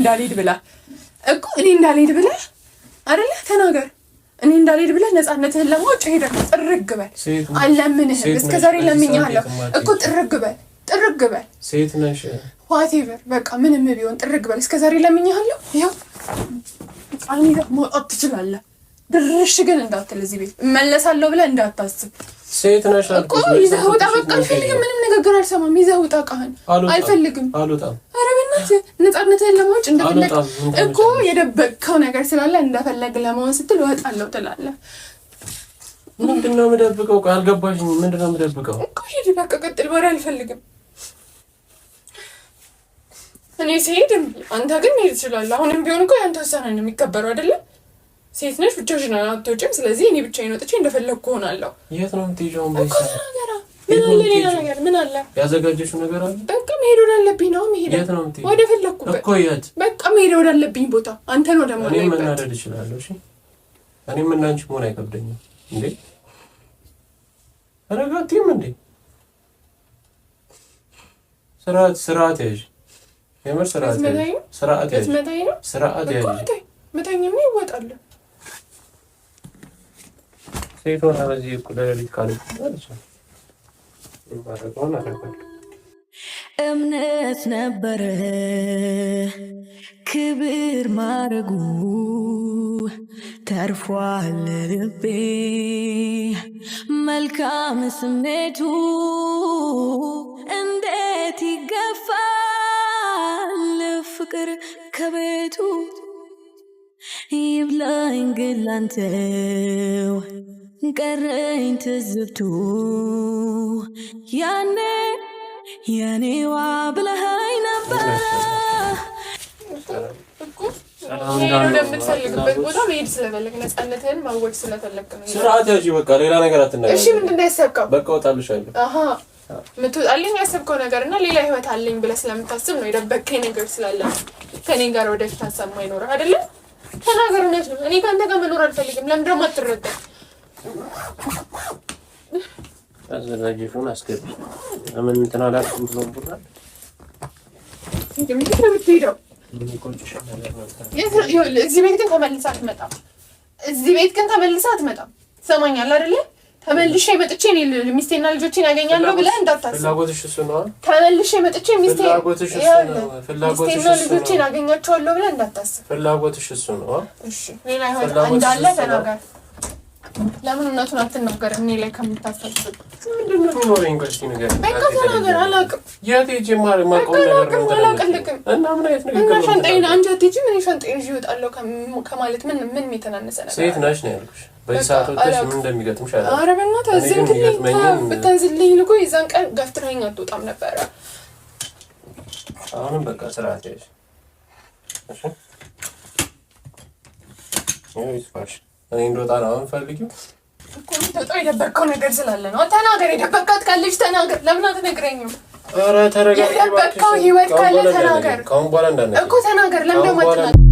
እንዳልሄድ ብላ እኮ እኔ እንዳልሄድ ብለህ አይደለ? ተናገር። እኔ እንዳልሄድ ብለህ ነፃነትህን ለማወቅ ሄደህ ጥርግ በል። አልለምንህም። እስከ ዛሬ ለምኜሃለሁ እኮ ጥርግ በል፣ ጥርግ በል። ሴት ነሽ። Whatever በቃ ምንም ቢሆን ጥርግ በል። እስከ ዛሬ ለምኜሃለሁ። ይኸው ቃል ይዘህ መውጣት ትችላለህ። ድርሽ ግን እንዳትል፣ እዚህ ቤት እመለሳለሁ ብለህ እንዳታስብ። ሴት ነሽ እኮ ይዘህ ውጣ። በቃ አልፈልግም። ምንም ንግግር አልሰማም። ይዘህ ውጣ። እቃህን አልፈልግም። አልወጣም። ኧረ በእናትህ ነፃነትህን ለማወቅ እንደፈለግ እኮ የደበቅከው ነገር ስላለ እንደፈለግ ለመሆን ስትል እወጣለሁ ትላለህ። ምንድን ነው የምደብቀው? ቆይ አልገባሽኝም። ምንድን ነው የምደብቀው? እኮ ሂድ በቃ ቀጥል። ወሬ አልፈልግም። እኔ ስሄድ አንተ ግን መሄድ ትችላለህ። አሁንም ቢሆን እኮ የአንተ ውሳኔ ነው የሚከበረው አይደለም? ሴት ነሽ፣ ብቻሽን አትወጪም። ስለዚህ እኔ ብቻዬን ወጥቼ እንደፈለግኩ እሆናለሁ። የት ነው የምትሄጂው? እኮ ተናገራ። ምን አለ? ሌላ ነገር ምን አለ? ያዘጋጀሽው ነገር አለ? በቃ መሄድ ወዳለብኝ ነው መሄድ። የት ነው የምትሄጂው? ወደ ፈለግኩበት እኮ የት? በቃ መሄድ ወዳለብኝ ቦታ አንተን እኔ ወደማላይበት። መናደድ እችላለሁ። እሺ እኔም እንዳንቺ መሆን አይከብደኝም። እንዴ ረጋቲም እንዴ ስርዓት ስርዓት ያዥ። የምር ስርዓት ያዥ። ስርዓት ያዥ። ልትመታኝ ነው? ስርዓት እኮ ያዥ። ምታኝ፣ ምታኝማ ይወጣል። ሴት ሆና በዚህ እኩለ ሌሊት ካለች ማለት ነው የማደርገውን አደርጋለሁ። እምነት ነበረ ክብር ማረጉ ተርፏል ልቤ መልካም ስሜቱ እንዴት ይገፋል ፍቅር ከቤቱ ይብላኝ ግን ላንተው ቀረኝ ትዝብቱ ያኔ የኔዋ ብለኸኝ ነበረ። እኮ መሄድ ወደምትፈልግበት ቦታ መሄድ ስለፈለግ ነፃነትህን ማወጅ ስለፈለግ ነው። ስርዓት ያዥ። በቃ ሌላ ነገር አትናገሪ። እሺ ምንድን ነው ያሰብከው? በቃ እወጣልሻለሁ። አሀ የምትወጣልኝ ያሰብከው ነገር እና ሌላ ህይወት አለኝ ብለህ ስለምታስብ ነው። የደበቅከኝ ነገር ስላለ ከኔ ጋር ወደፊት ሀሳብ ማይኖርህ አይደለም? ተናገር። እውነት ነው። እኔ ከአንተ ጋር መኖር አልፈልግም። ለምን ደግሞ አትረዳም? አዘጋጀሽውን አስገቢ። ለምን እንትን አላልኩም ብሎ ቡና የት ነው የምትሄደው? የሚቆጭሽ ነገር ነው። የት ነው? ይኸውልህ፣ እዚህ ቤት ግን ተመልሰህ አትመጣም። እዚህ ቤት ግን ተመልሰህ አትመጣም። ትሰማኛለህ አይደለ? ተመልሼ መጥቼ እኔ ሚስቴና ልጆቼን ያገኛለሁ ብለህ እንዳታስብ። ፍላጎትሽ እሱ ነው። ተመልሼ መጥቼ ሚስቴ ፍላጎትሽ እሱ ነው። ፍላጎትሽ ሚስቴና እሱ ነው። ልጆቼን አገኛቸዋለሁ ብለህ እንዳታስብ። ፍላጎትሽ እሱ ነው። እሺ፣ ሌላ ህይወት ፍላጎትሽ እንዳለ እሱ ነው። ተናገር። ለምን እውነቱን አትናገርም? እኔ ላይ ከምታሳስብ ምንድን ነው የሚኖረኝ? ቆይ እስኪ ንገሪኝ። በቃ ተናገር። አላውቅም፣ የት ሄጄ የማውቀውን ነገር ነው አላውቅም፣ እንትን አላውቅልክም። እና ምን አይነት እና ንግግር ነው ሻንጣዬን የምትናገሪው? አንቺ አትሄጂም፣ እኔ ሻንጣዬን ይዤ እወጣለሁ ከማለት ምን የተናነሰ ነገር ሴት አለ? ነሽ ነው ያልኩሽ። በዚህ በቃ ሰዓት ወጥተሽ ምን አላውቅም። እንደሚገጥምሽ አላውቅም። ኧረ በእናትህ እኔ ግን እዘንክልኝ፣ የሚገጥመኝን ብታንዝልኝ ልኮ የዛን ቀን ገፍትረኸኝ አትወጣም ነበረ። አሁንም በቃ ስርዓት ያዥ። እሺ ይኸው ይስፋሽ። እኔ እንደወጣ ነው አሁን ፈልጊው። እኮ የምትወጣው የደበቅከው ነገር ስላለ ነው። ተናገር። የደበቅካት ካለች ተናገር። ለምን አትነግረኝም? ኧረ ተረጋጊ የደበቅከው እባክሽ። ህይወት ከአሁን ካለ በኋላ ተናገር እንዳትነግሪኝ። ከአሁን በኋላ እንዳትነግሪኝ። እኮ ተናገር። ለምን ደግሞ ከአሁን በኋላ አትናገር?